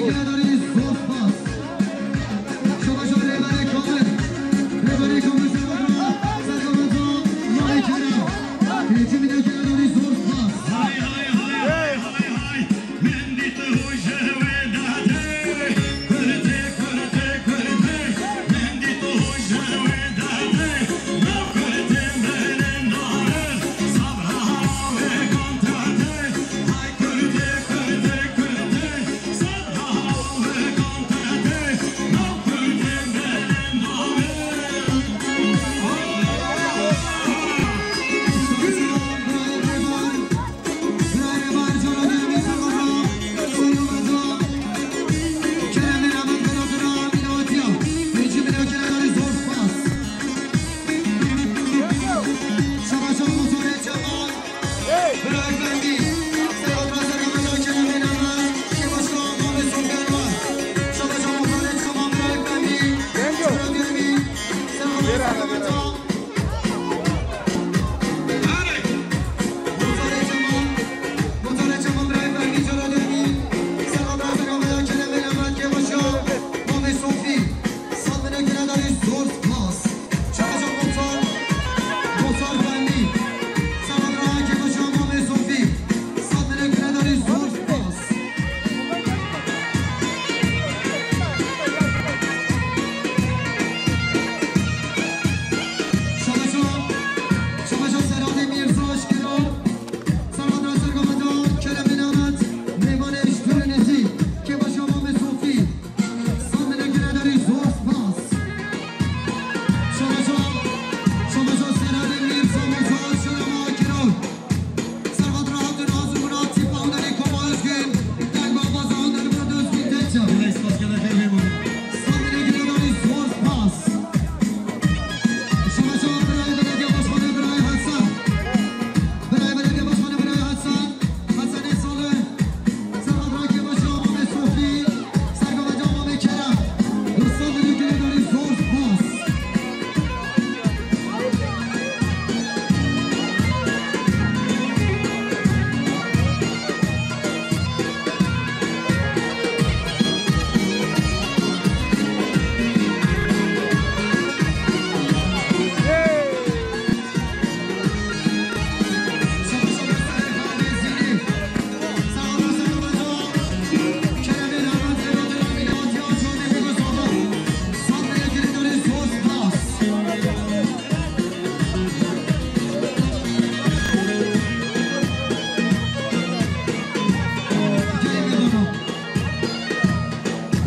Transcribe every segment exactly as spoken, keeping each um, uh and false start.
Zor spas. Şabaşa rêberê Kamil. Rêberê Kamil Serhat Ra. Serhat Ra. Mavê Kerem. Birinci video Kerem Ra zor spas. Hay hay hay hay hay hay. Mendî tu huje wê dadê. Kurdê, kurdê, kurdê. Mendî tu huje wê dadê. Nav kurdê belendare. Sabra hawê kantate. Hay kurdê, kurdê, kurdê.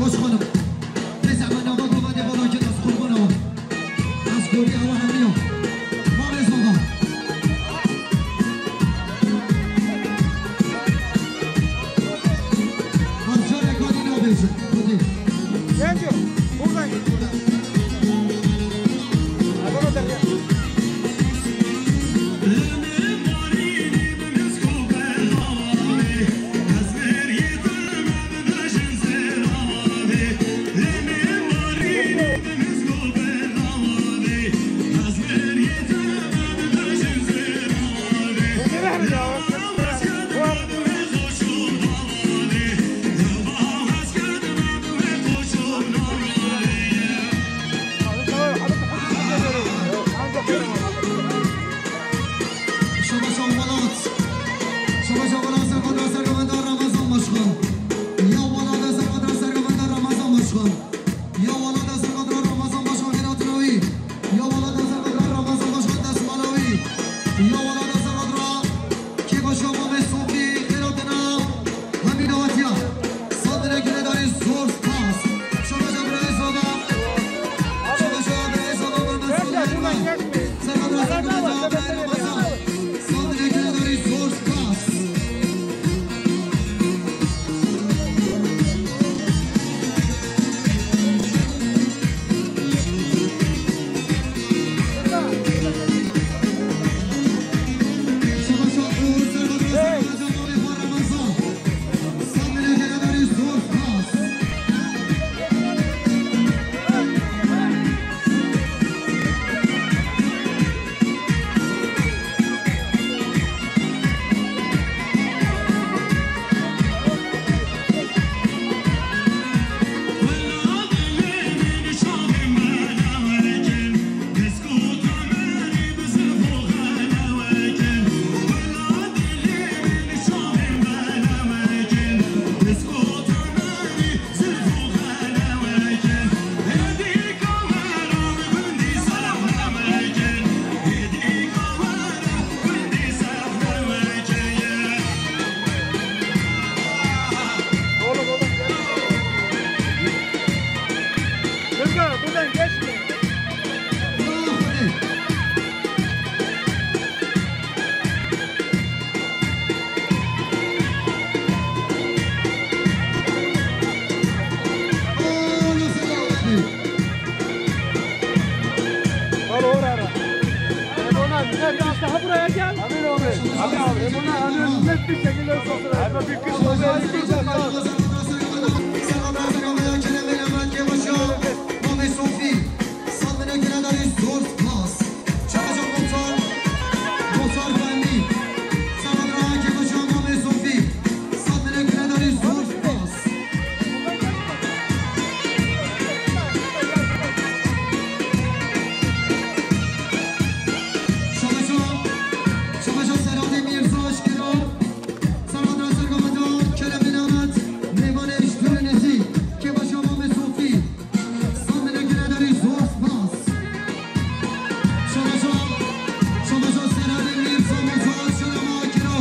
Baş xanim. Neyse, hemen nava gova de bala ki ez qurban awa. Ez gori awa hemiya. Mare zava. Arşare kadina bêjim. Hadi. Genco, buradan git, buradan. Adana derya. Bunu alıyoruz, net bir şekilde sofraya. Ama bir kız olsa, bir kız olsa. Şabaşo, şabaşo Serhatê Mîrza Aşkero, Serhat Raser Gavada, Keremê Nemet, mêvanê ji Turinêzî, Kêbaşa Mamê Sofî, Sandinê Ginedarî, zor spas. Şabaşo, şabaşo Serhatê Mîrza Mozar, Şerema Akiro.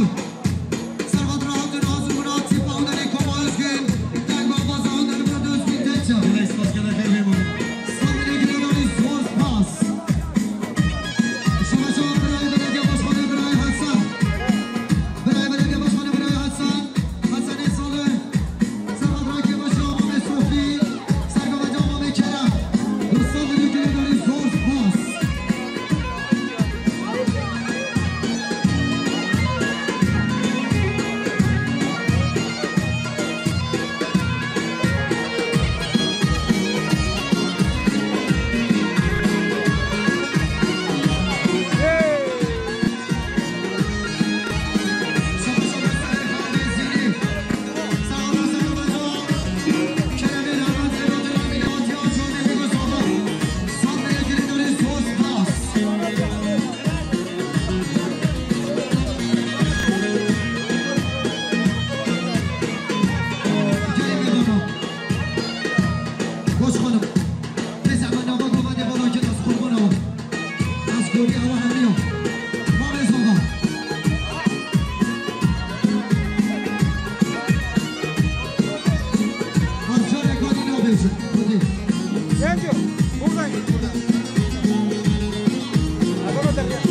Serhat Rahat, Nazım Murat, Tipa Hunderê Koma Özgün, Deng Babaza Hunder Murat Özgün Teçe. Gelek spas, gelek hervê bû. Sandinê Ginedarî, zor spas. Şabaşo birayê belediye başkanı Birayê Hasan. Birayê belediye başkanı Birayê Hasan. Hasanê Salih. Serhat Rakê Başa Mamê Sofî. Sergoveca Mamê Kerem. Dostan dilê Ginedarî zor spas. Koç xanim. Pê zehmet nava gava dê bala gel ez qurbana we. Ez gorî ewa hemiya. Mamê zava. Ez careka dî nabêjim. Hadi. Gel diyor. Buradan git buradan. Adama da gel.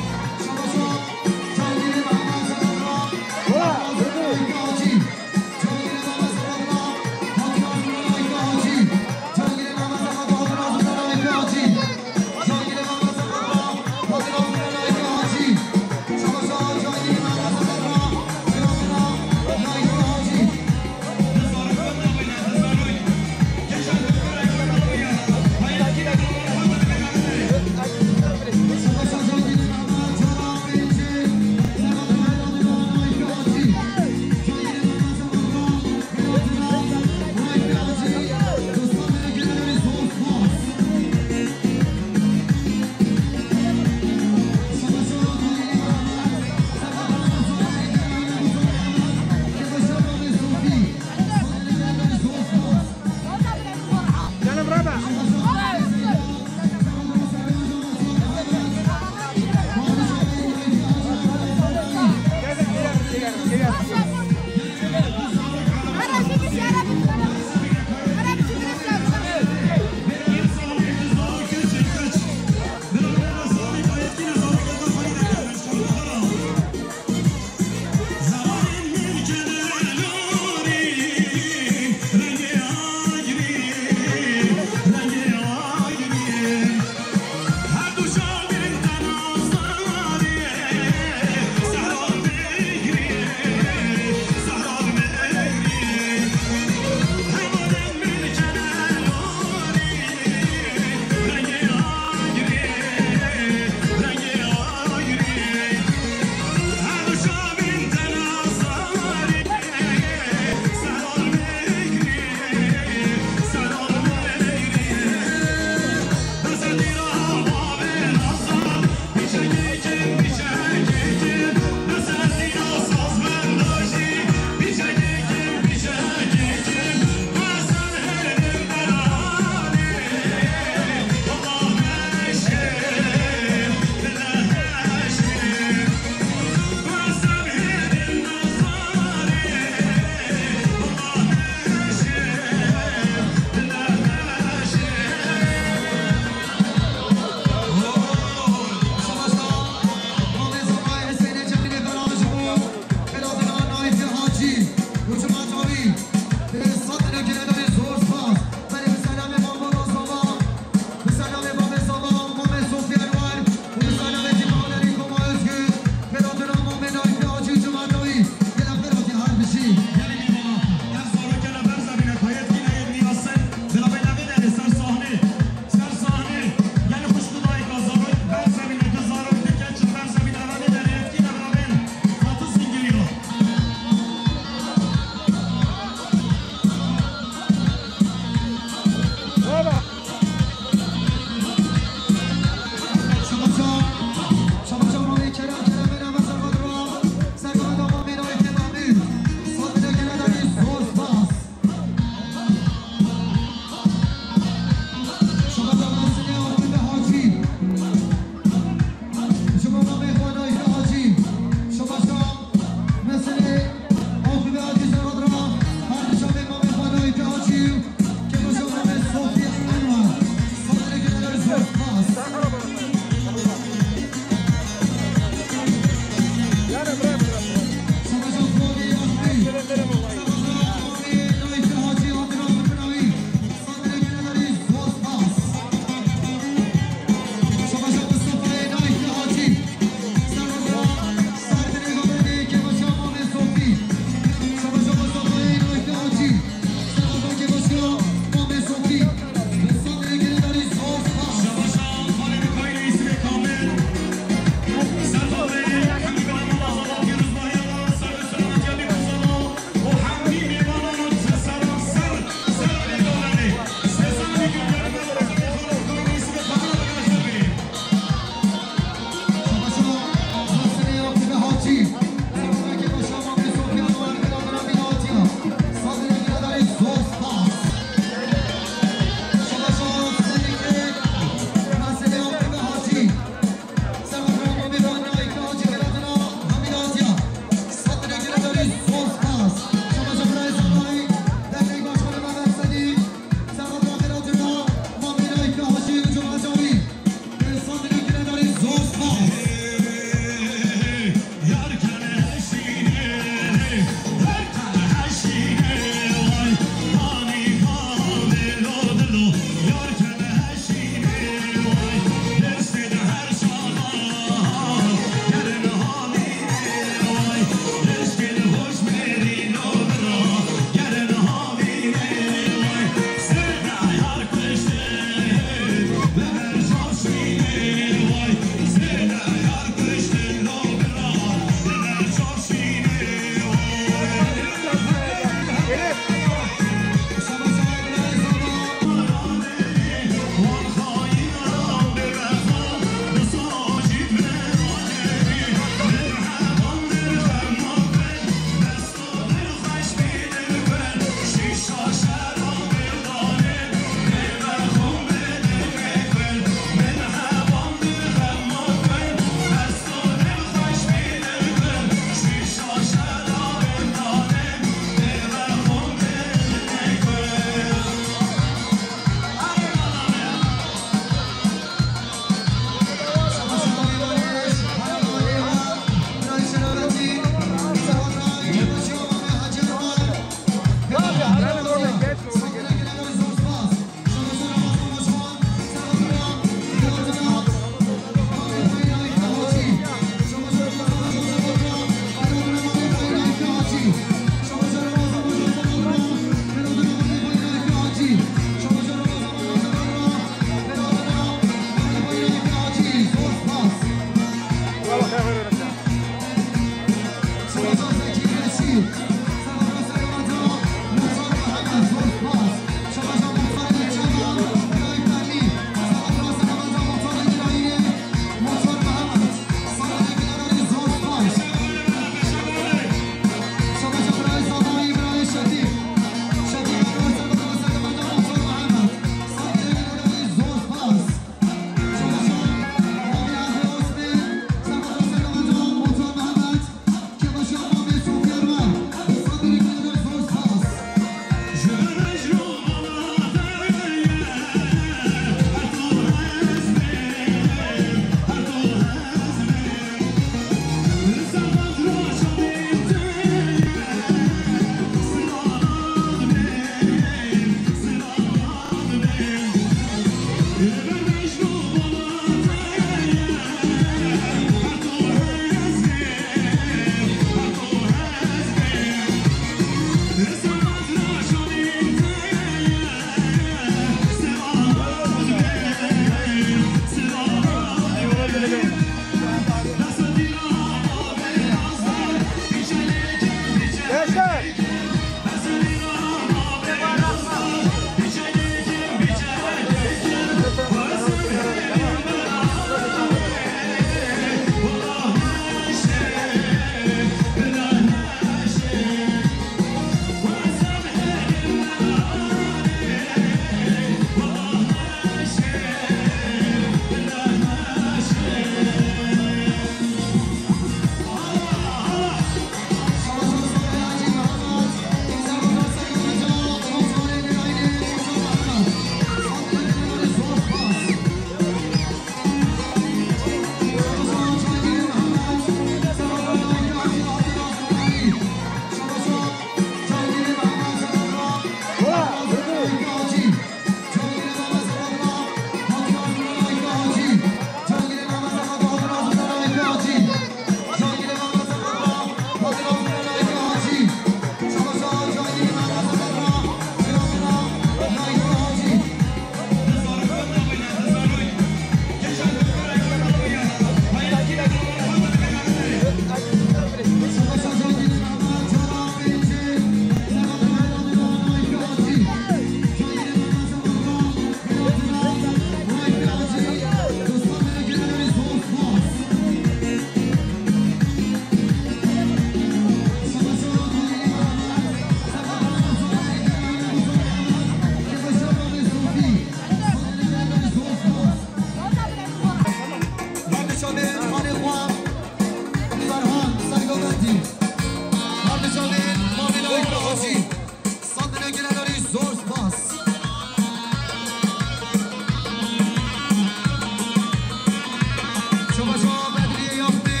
Şabaşa Bedriye Yaxtî,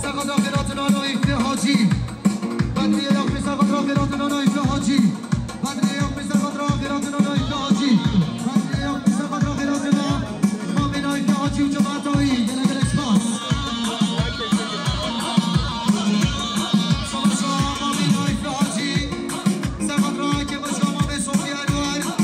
Sexadra Xêratina Naîfê Hacî. Bedriye Yaxtî, Sexadra Xêratina Naîfê Hacî. Bedriye Yaxtî, Sexadra Xêratina Naîfê Hacî. Bedriye Yaxtî, Sexadra Xêratina Mamê Naîfê Hacî û cemaeta wî. Gelek gelek spas. Şabaşa Mamê Naîfê Hacî. Sexadra Kêmaşa Mamê Sofî Enwer.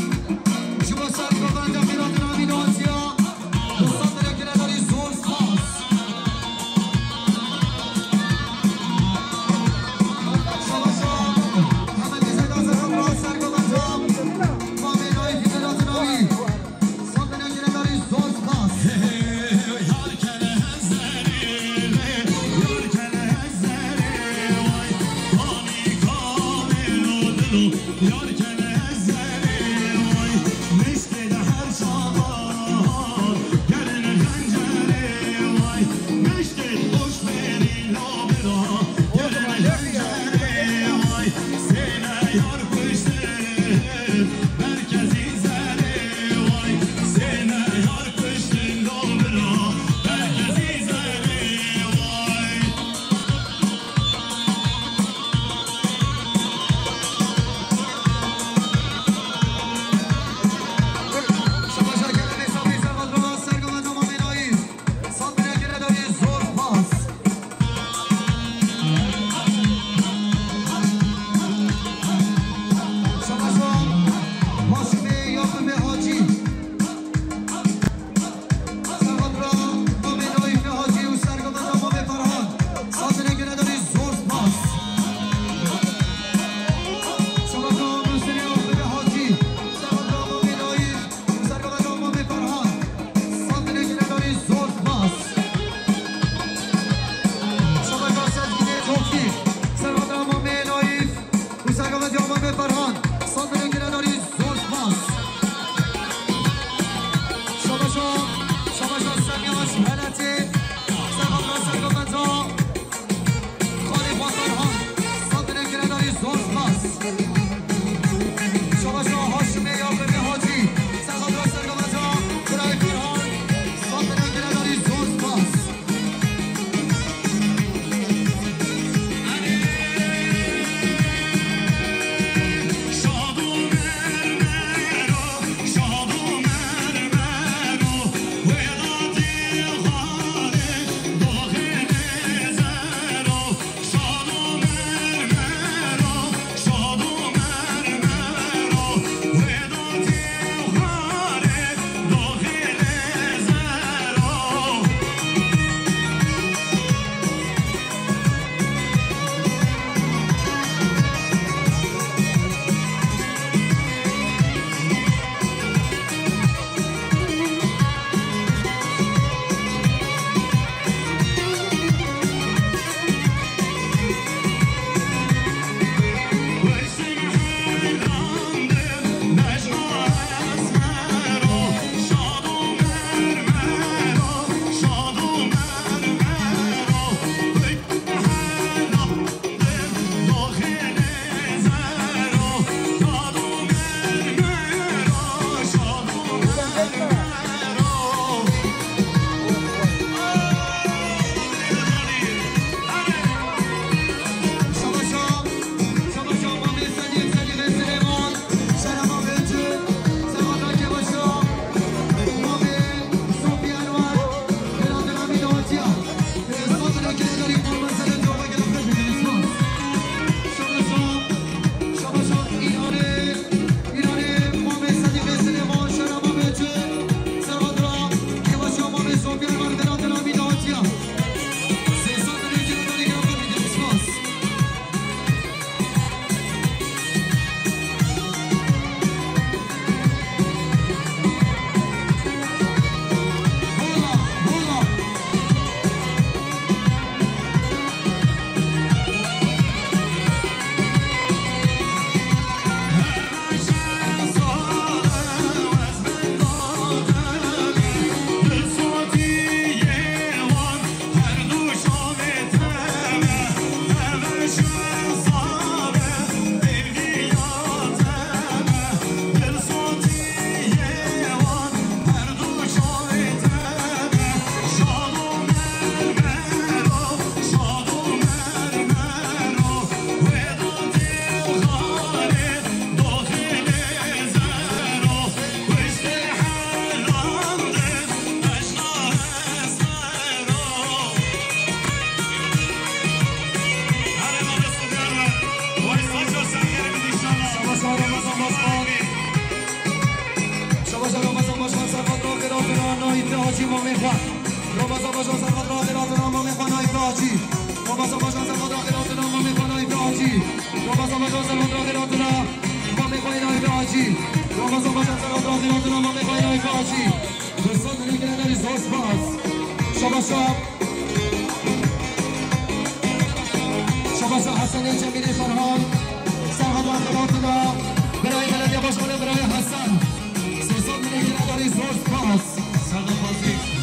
Mamê xwe. Ramazan Bacan serhat ra xêratina mamê xwe nayî Hacî. Ramazan Bacan serhat ra xêratina mamê xwe nayî Hacî. Ramazan Bacan serhat ra xêratina mamê xwe nayî Hacî. Ramazan Bacan serhat ra xêratina mamê xwe nayî Hacî. Dostan, dilê gire derî zor spas. Şaba şab. Şaba şab Hesenê Cemîlê Ferhan. Serhat ra xêratina birayê belediye başkanê birayê Hesen. Dostan, dilê gire derî zor spas. Serdar Fazil.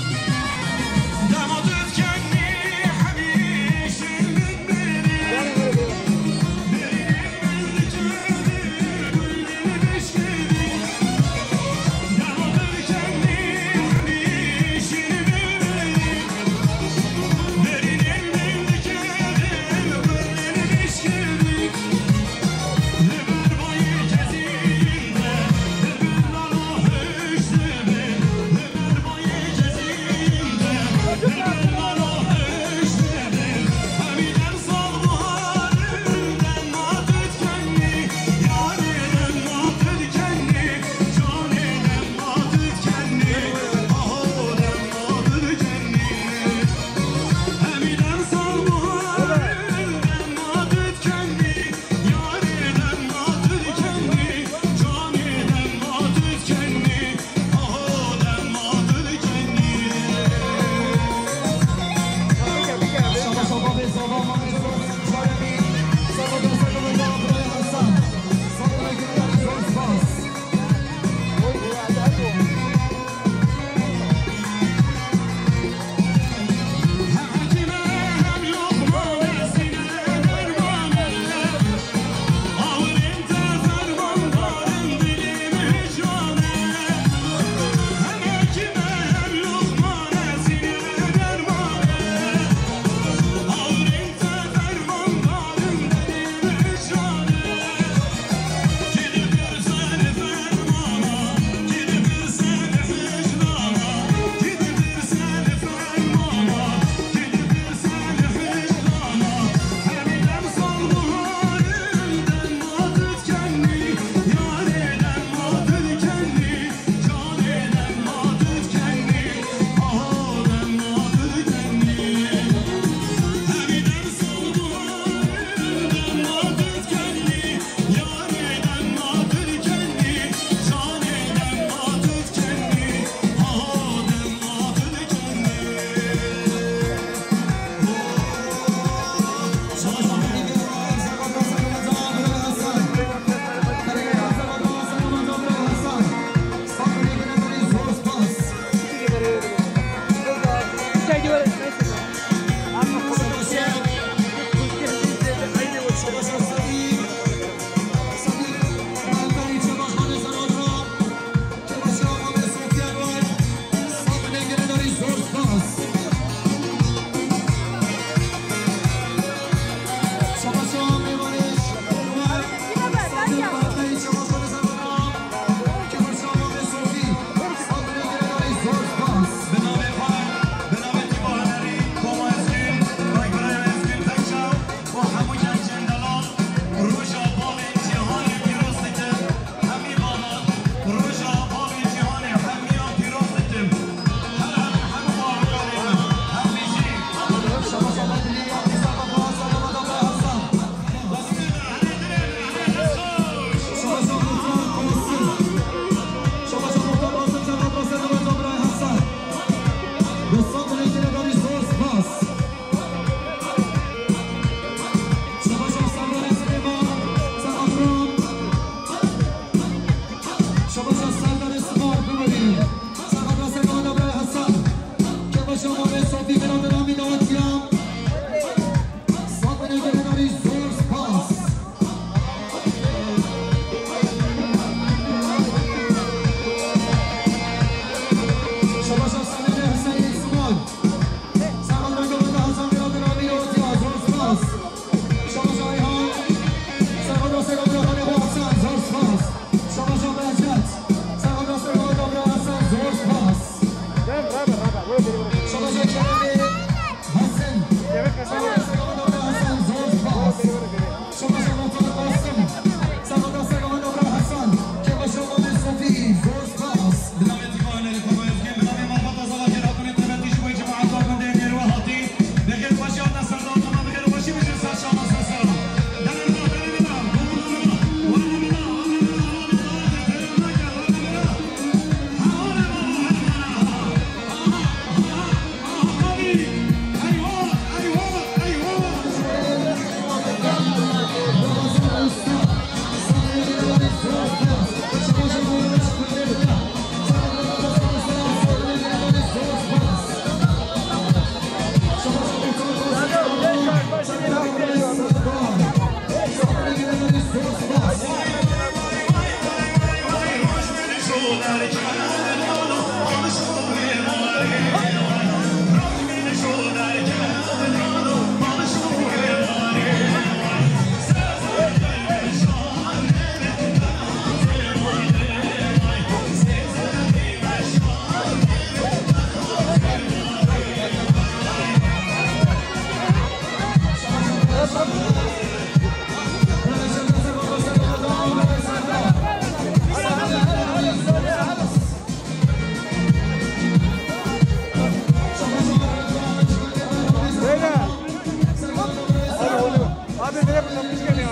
Abi, nereye bırakmışken ya?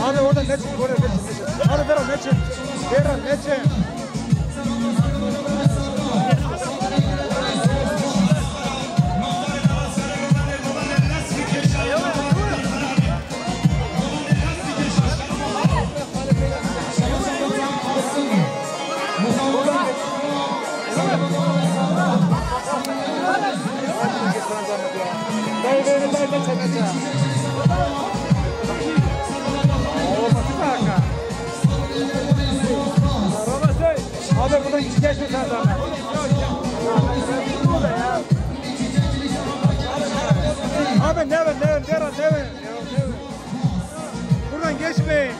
Abi, orada ne çıktı? Orada ne çıktı? Abi, Berat, ne çıktı? Berat, ne çıktı? Abi, buradan geçme sen zaten. Abi, ne ver, ne ver, ne ver, ne ver. Buradan geçmeyin.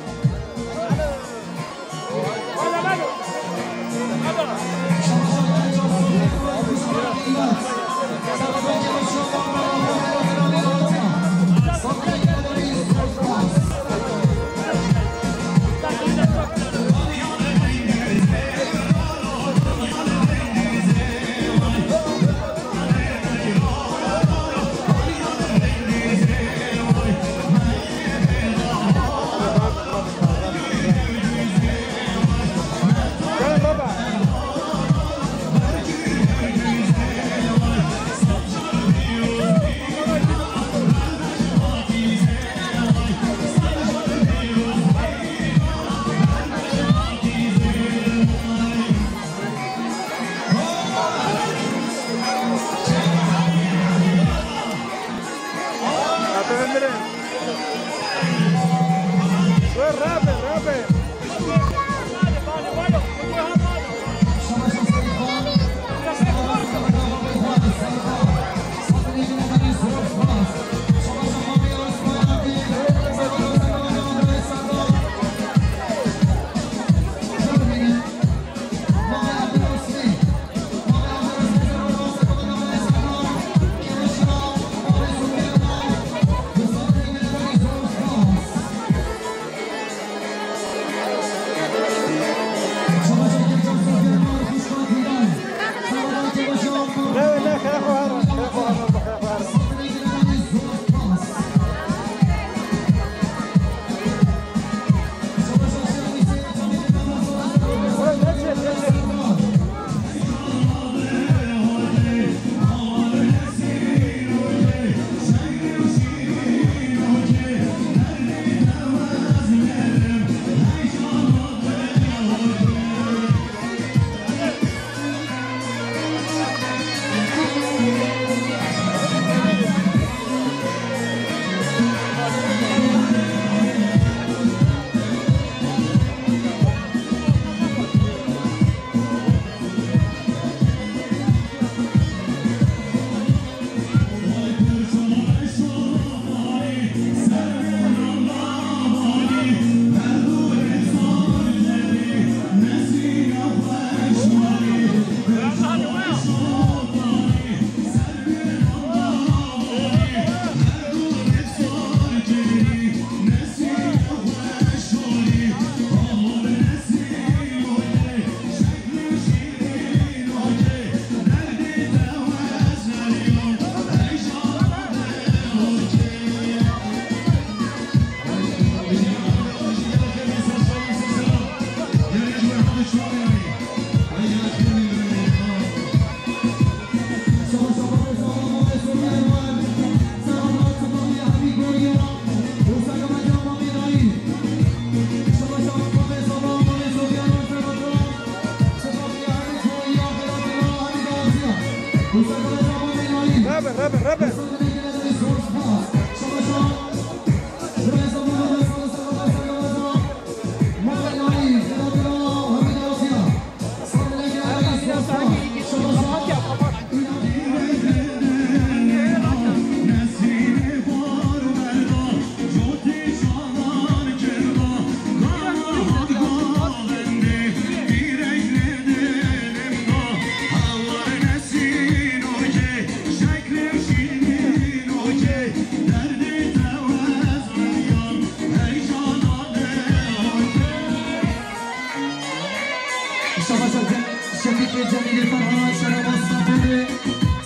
Cemîlê Ferhan, şerava Stenbolê,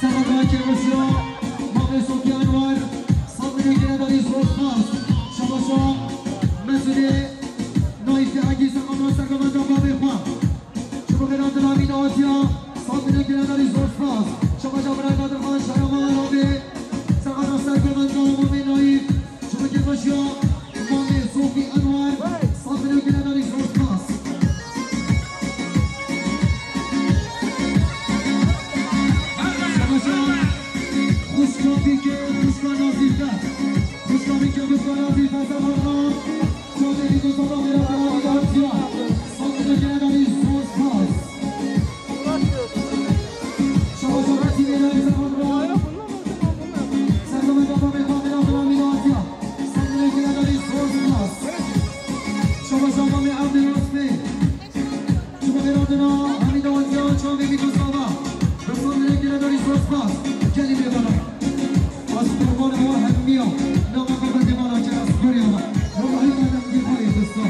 serhedra Kêrboşiya, Mamê Sofî Enwer, sed milyon gele darî zor spas. Şabaşa Mesûdê Naîf Egî, serhedra sergovenda babê xwe. Ji bo xêra Dilamîn Atiya, sed milyon gele darî zor spas. Şabaşa Birayda Dirxan, şerava Rabê, serhedra sergovenda Mamê Naîf. Ji bo kêfxweşiya Mamê Sofî Enwer, sed milyon gele darî zor spas. Şabaşa xwişka Bîkê, xwişka Nazîfe. Xwişka Bîkê, xwişka Nazîfe, serhedra. Çavê Bîkê, serhedra Bîkê, Bîkê, sed milyon gele darî zor spas. Şabaşa Mesîdê Naîf, serhedra. Sergovenda babê xwe, xêra Dilamîn Atiya, sed milyon gele darî zor spas. Şabaşa Mamê Evdî Rosmê. Ji bo xêra dina Hemîda Atiya, çavê Bîkê Sava. Bi sed milyon gele darî zor spas. Gelî bêbana. Ez qurbana we hemiya. Nama xwe bendê mala ke ez goriya me. Wellahî me dengê xwe yê xista.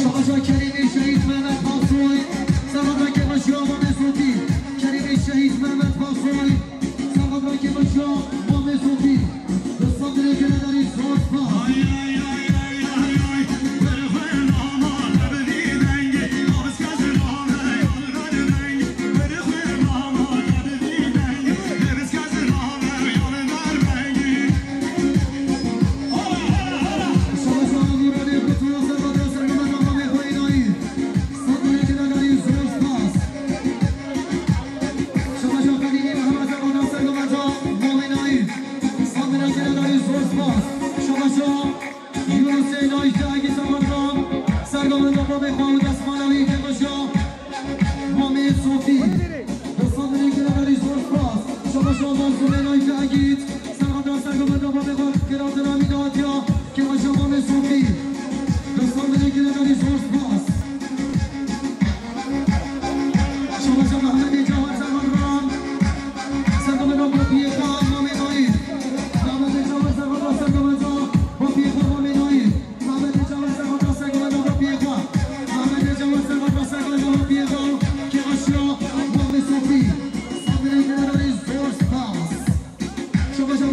Şaja Kerîmê Şehîd Mehmet Aksoy, serhedra kêfxweşiya Mamê Sofî. Kerîmê Şehîd Mehmet Aksoy, serhedra kêfxweşiya Mamê Sofî. Bi sed milyon gele darî zor spas. Yunusê Naîf Egî, serhedra sergovenda babê xwe û destmala wî kêfxweşiya Mamê Sofî. Bi sed milyon gele darî zor spas. Şabaşa Mazlûmê Naîf Egî, serhedra sergovenda babê xwe, xêra Dilamîn Atiya, kêfxweşiya Mamê Sofî. Bi sed milyon gele darî zor spas. Şabaşa Mehmetê Cewher, serhedra sergovenda babê xwe Mamê Naîf. Mehmetê Cewher, serhedra sergovenda babê xwe Mamê Naîf. Mehmetê Cewher, serhedra sergovenda babê xwe. Mehmetê Cewher, serhedra sergovenda babê xwe. Kêfxweşiya Mamê Sofî. Sed milyon gele darî zor spas. Şabaşa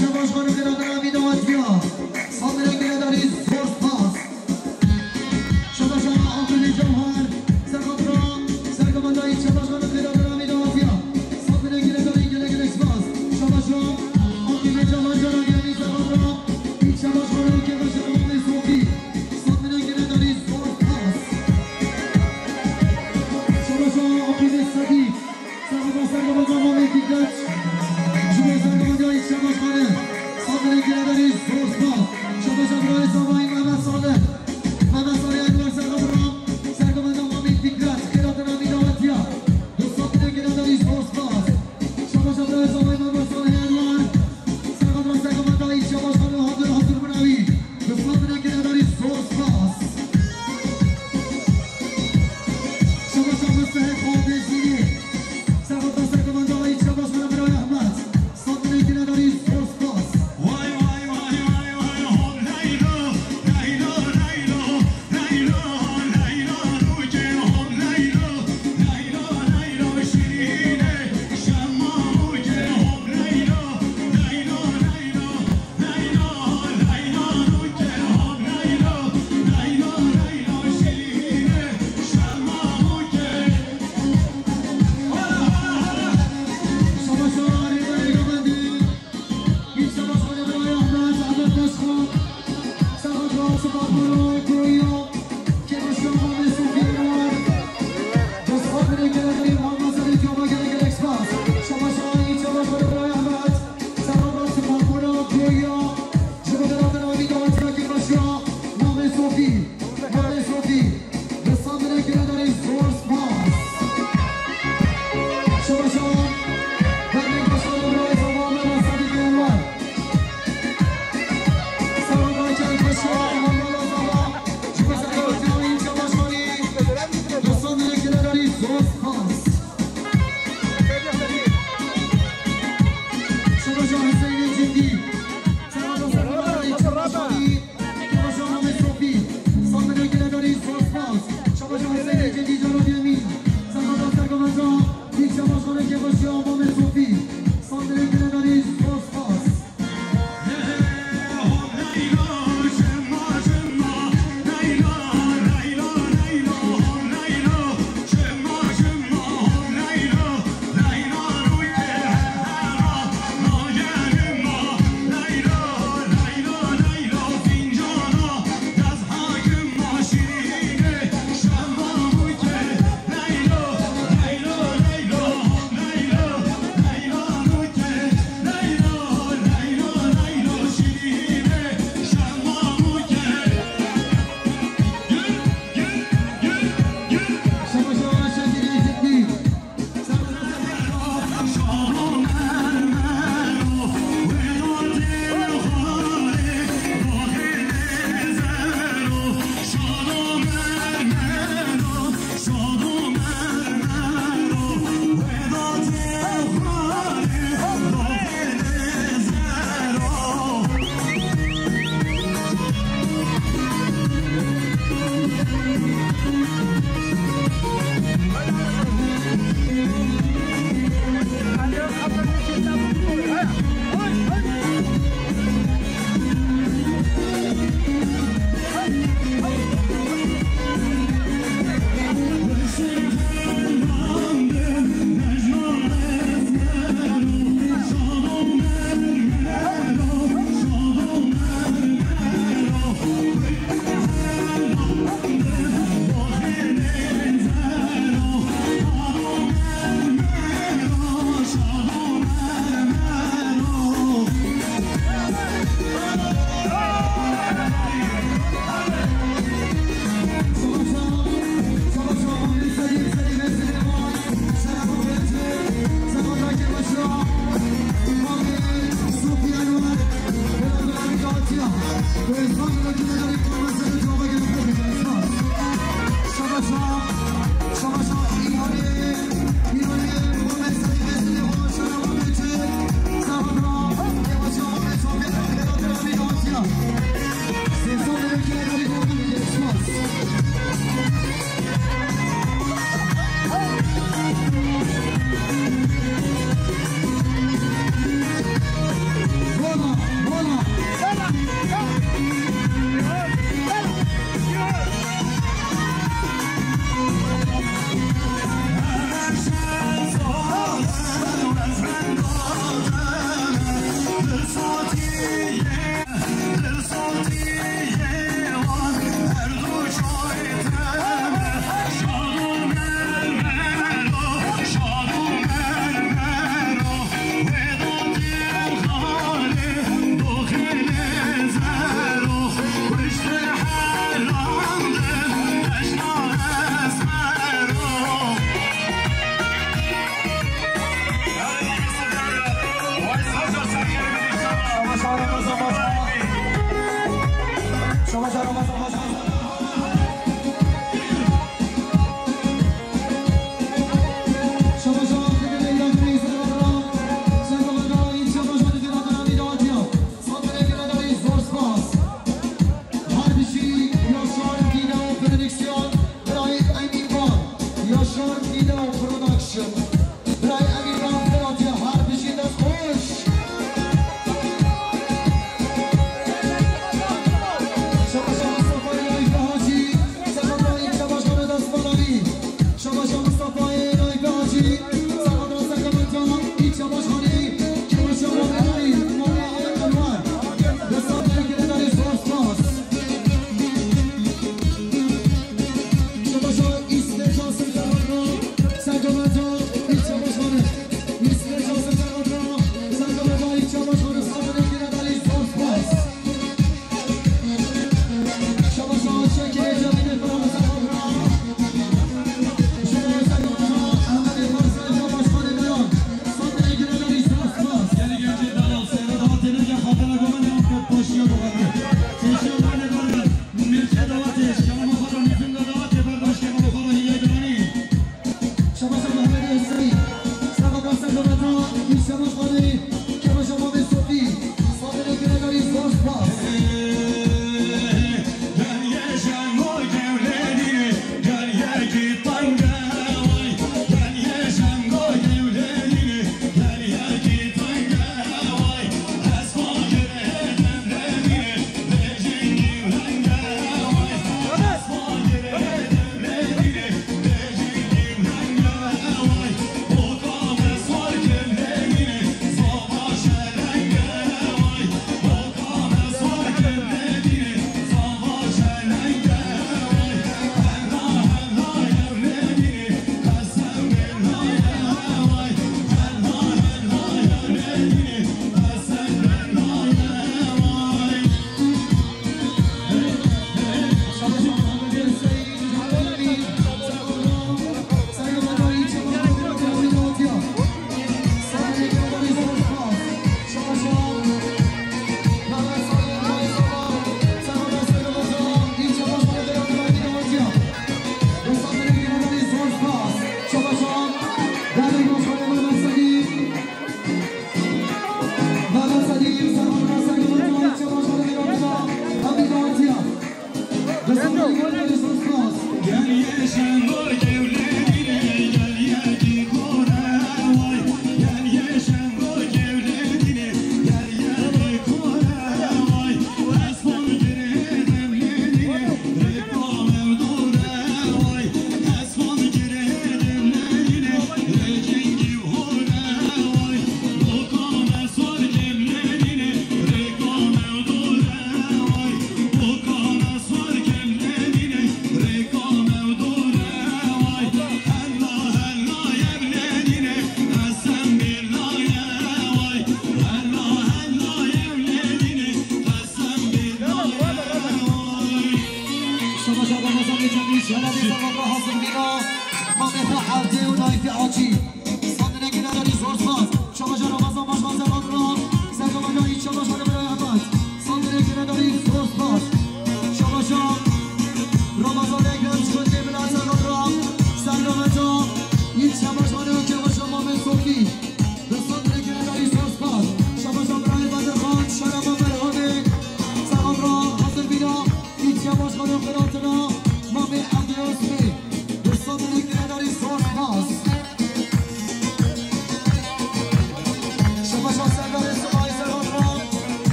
Başkanım, Xêra Dina Mîna Atiya. Samire Geledarî zor spas. Şabaşa Abdulî Cewher. Serxatra, serkefenda îlçe başkanı Xêra Dina Mîna Atiya. Samire Geledarî gelek gelek spas. Şabaşa Abdulî Cewher, Canaviyanî serxatra. Îlçe başkanı Kevaşa Mamê Sofî. Samire Geledarî zor spas. Şabaşa Abdulî Sedî. Serheta serkefta Mamê Fikret. Ji bo serkefta îlçe başkanı Samire Geledarî zor spas. Şabaşa birayê Zavayî Mehmet Salih. Mehmet Salih Enwer serheta serkefta Mamê Fikret. Xêra Dina Mîna Atiya. Bi Samire Geledarî zor spas. Şabaşa birayê Zavayî Mehmet Salih Enwer. Serheta serkefta îlçe başkanı Hadir Hadir Binawî. Bi Samire Geledarî zor spas. Şabaşa Mustehek Xwendê Zînî. Serheta serkefenda îlçe başkanı Birayê Ehmed. Samire Geledarî zor spas. Vay, vay, vay, vay, vay, hop, leylo, leylo, leylo, leylo, leylo, leylo, hop, leylo, leylo, leylo, leylo, şirîne, şema, hop, leylo, leylo, leylo. Serheta siparbûna Goya, ji bo dewletên Amerîka û Tirkiyê başa Mamê Sofî, Mamê Sofî, bi Samire Geledarî zor spas. Şabaşa, dernê başkanê birayê Zava Mehmet Sedîq Enwer. Serheta Kerem Paşa, Mandala Zava, ji bo serheta îlçe başkanî, bi Samire Geledarî zor spas. Şabaşa Hüseyin Cindî. Şabaşa Hüseyin Cindî. Şabaşa Mamê Sofî. Samire Geledarî zor spas. Şabaşa Hüseyin Cindî, Canaviyanî. Şabaşa serkefta. Şabaşa Mamê Sofî. Samire Geledarî zor spas.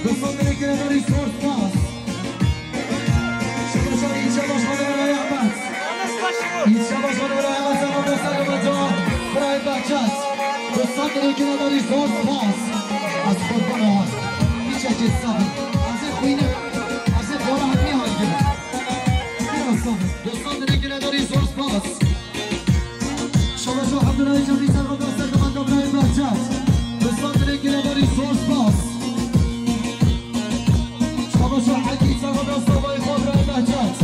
Dostan dilê girêdarî zor spas. Şabaş, înşallah şabaş, Ehmed. Înşallah şabaş, Ehmed, sen de dostlar, Ehmed can. Bravo, Behçet. Dostan dilê girêdarî zor spas. Ez qurbana wan. Hiç ecez sabir. Ez ê xwînim. Ez ê xora hemî hal girim. Biraz sabir. Dostan dilê girêdarî zor spas. Şabaş Abdullah Cemî, serxwe dostlar, Ehmed Abdullah Behçet. Dostan dilê girêdarî zor spas. Şabaş Hekî, serxwe dostlar, Abdullah Behçet.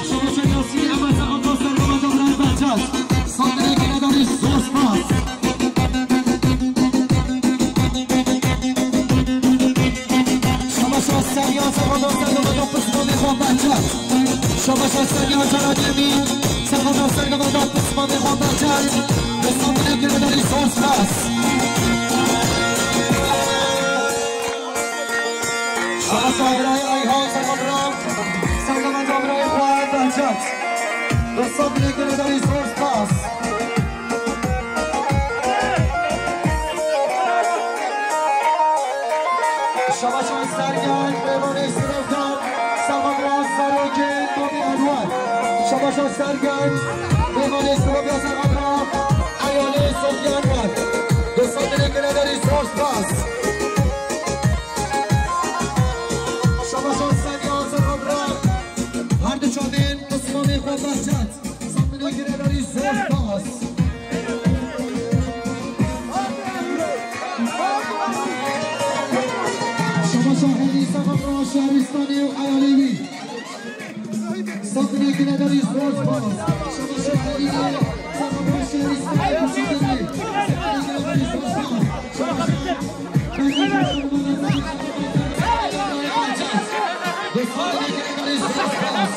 Şabaş Yasîn, Ehmed, serxwe dostlar, Ehmed Abdullah Behçet. Dostan dilê girêdarî zor spas. Şabaş Sergen, serxwe dostlar, Ehmed Abdullah Behçet. Şabaş Sergen, Canan Cemîl. Serxwe dostlar, Ehmed Abdullah Behçet. Dostan dilê girêdarî zor spas. Şabaş Birayê Ayhan, serxwe bira. Serxwe bira Birayê Fuat Behçet. Dostan dilê girêdarî zor spas. Şabaş Sergen, mêvanê Sinop'dan, serxwe bira Serokê Tomî Enwer. Şabaş Sergen, mêvanê Sinop'dan, serxwe bira Eyalê Sofya Enwer. Dostan dilê girêdarî zor spas. Şabaş Sergen, serxwe bira her du çavên Osmanê xwe Behçet. Dostan dilê girêdarî zor spas. Şabaş Şahidî, serxwe bira Şehristanê û eyalê wî. Dostan dilê girêdarî zor spas. Şabaş Şahidî, serxwe bira Şehristanê û eyalê wî. Dostan dilê girêdarî zor spas.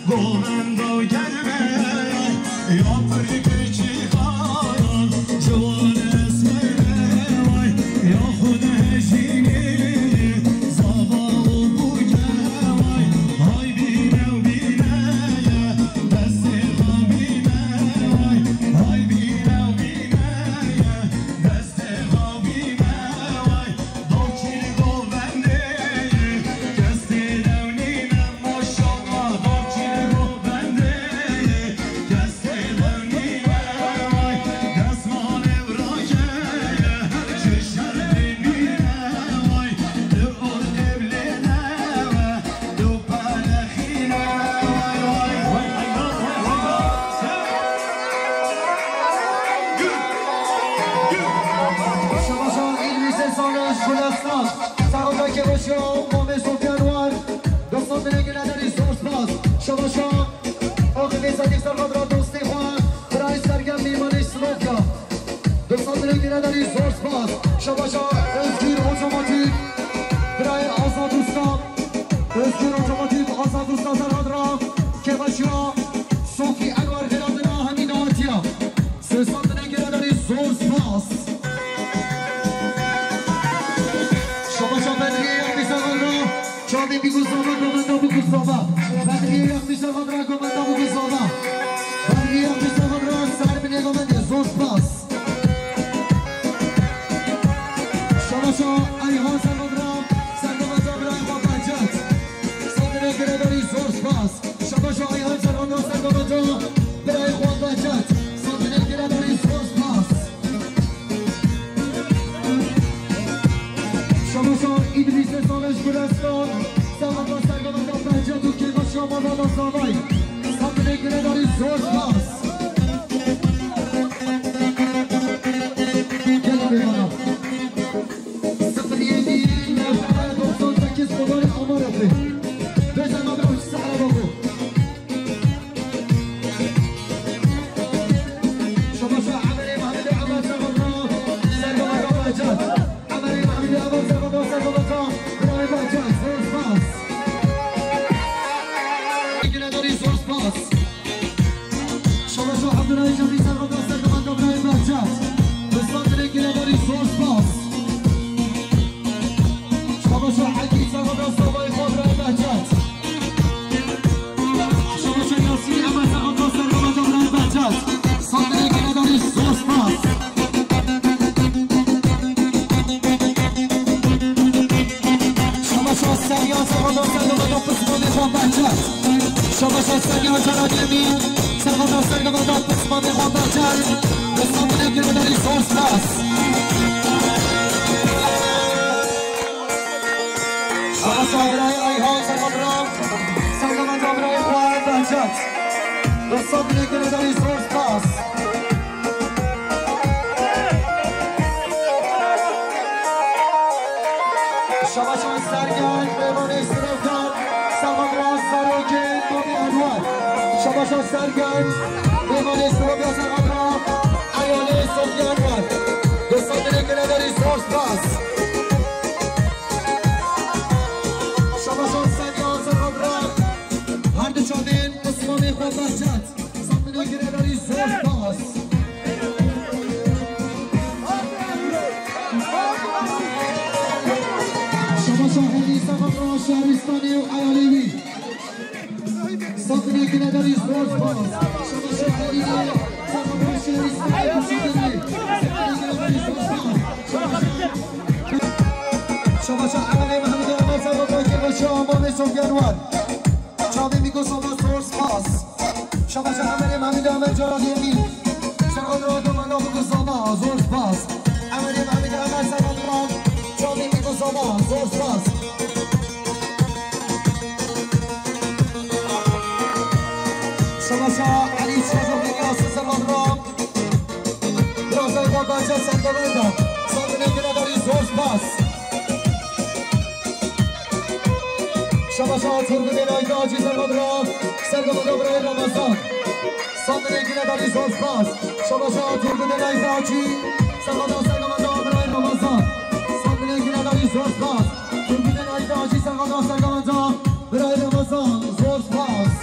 Govenda gelme, ya pirgirçî xayan, ciwan esmere way, ya xwe dehejînê, zava û bûke way, hay bîne û bîne ye, destê xwe bîne way, hay bîne û bîne ye, destê xwe bîne way. Şabaşa Îdrîsê Saliş Gulestan. Serxwe bira Kevoşiya Mamê Sofyan War. Dostan dilê girêdarî zor spas. Şabaşa Axivê Sedîq, serxwe bira dostê xwe. Birayê Sergen, mêvanê Sinopya. Dostan dilê girêdarî zor spas. Şabaşa Özgür Otomotiv. Birayê Azad Usta. Özgür Otomotiv, Azad Usta, serxwe bira Kevoşiya Sofî Enwer, xêratina hemî dawetiya. Dostan dilê girêdarî zor spas. Şabaşa Bedriyê Yexmî, serxwe bira. Çavê bî ku zava, govenda bû ku zava. Bedriyê Yexmî, serxwe bira, govenda bû ku zava. Bedriyê Yexmî, serxwe bira, ser binê govendê, zor spas. Şabaşa Ayhan, serxwe bira, sergovenda birayê xwe Behçet. Dostan dilê girêdarî zor spas. Şabaşa Ayhan, sergovenda, sergovenda birayê xwe Behçet. Dostan dilê girêdarî zor spas. Şabaşa Îdrîsê Saliş Gulestan, sergovenda, sergovenda Behçet û Kevoşiya Mala Zavay. Dostan dilê girêdarî zor spas. Gelin bêvana. Sifirî Zor spas. Zor spas. Şabaş Abdullah Şefî, serxwedar serkefan Gabrayê Behçet. Bi sed lêkine darî zor spas. Şabaş Hekî, serxwedar Sabay Gabrayê Behçet. Şabaş Yasîn Emed, serxwedar serkefan Gabrayê Behçet. Sed lêkine darî zor spas. Şabaşa Seryan, serxwedar serkefan Pismamê xwe Behçet. Şabaşa Seryan, Cera Demîr, serxwedar serkefan Pismamê xwe Behçet. Bi sed lêkine darî zor spas. Şabaşa Birayê Ayhan, serxwedar serkefan Birayê xwe Behçet. Bi sed lêkine darî zor spas. Şabaşa Sergen, mêvanê Sirovdan, serxwedar zarokê Tomî Enwer. Şabaşa Sergen, mêvanê Sirovdan, serxwedar eyalê Sofî Enwer. Dostan dilê kine derî zor spas. Şabaşa Sergen, serxwedar her du çavên Pismamê xwe Behçet. Sandinê girêdarî zor spas. Şabaşa Elî, serxwedar Şehristanê û eyalê wî. Sandinê girêdarî zor spas. Şabaşa Elî, serxwedar Şehristanê û Şabaşa Emelê Mehmedê Emed, serxwedar Kêrbaşa Amamê Sofyan War. Çavê Mîko Zama zor spas. Şabaşa Emelê Mehmedê Emed, Cera Demîr. Serxwedar Adem Enda Mîko Zama zor spas. Emelê Mehmedê Emed, serxwedar çavê Mîko Zama zor spas. Şabaşa Elî Şajo Yasî, serxwedar Birazdan xwe Behçet serkefan da. Sandinê girêdarî zor spas. Şabaşa Turgut Enaydaçî, serxwedar serkefan Birayê Ramazan. Sandinê girêdarî zor spas. Şabaşa Turgut Enaydaçî, serxwedar serkefan Birayê Ramazan. Sandinê girêdarî zor spas. Turgut Enaydaçî, serxwedar serkefan Birayê Ramazan. Zor spas.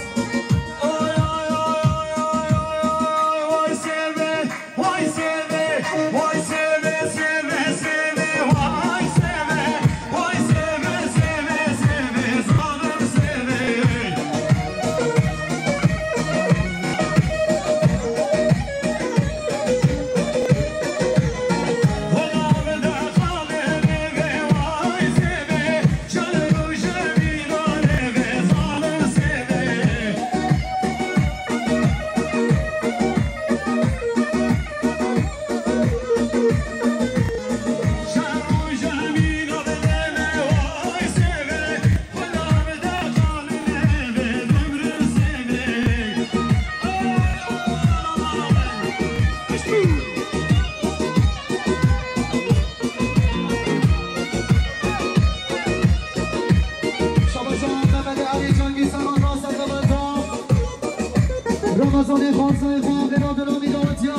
Şabaşa Mehmet Ali Cengîz, serxwedar serkefan Ramazanê Xarzayê xwe, xêra dilamî dawetiya.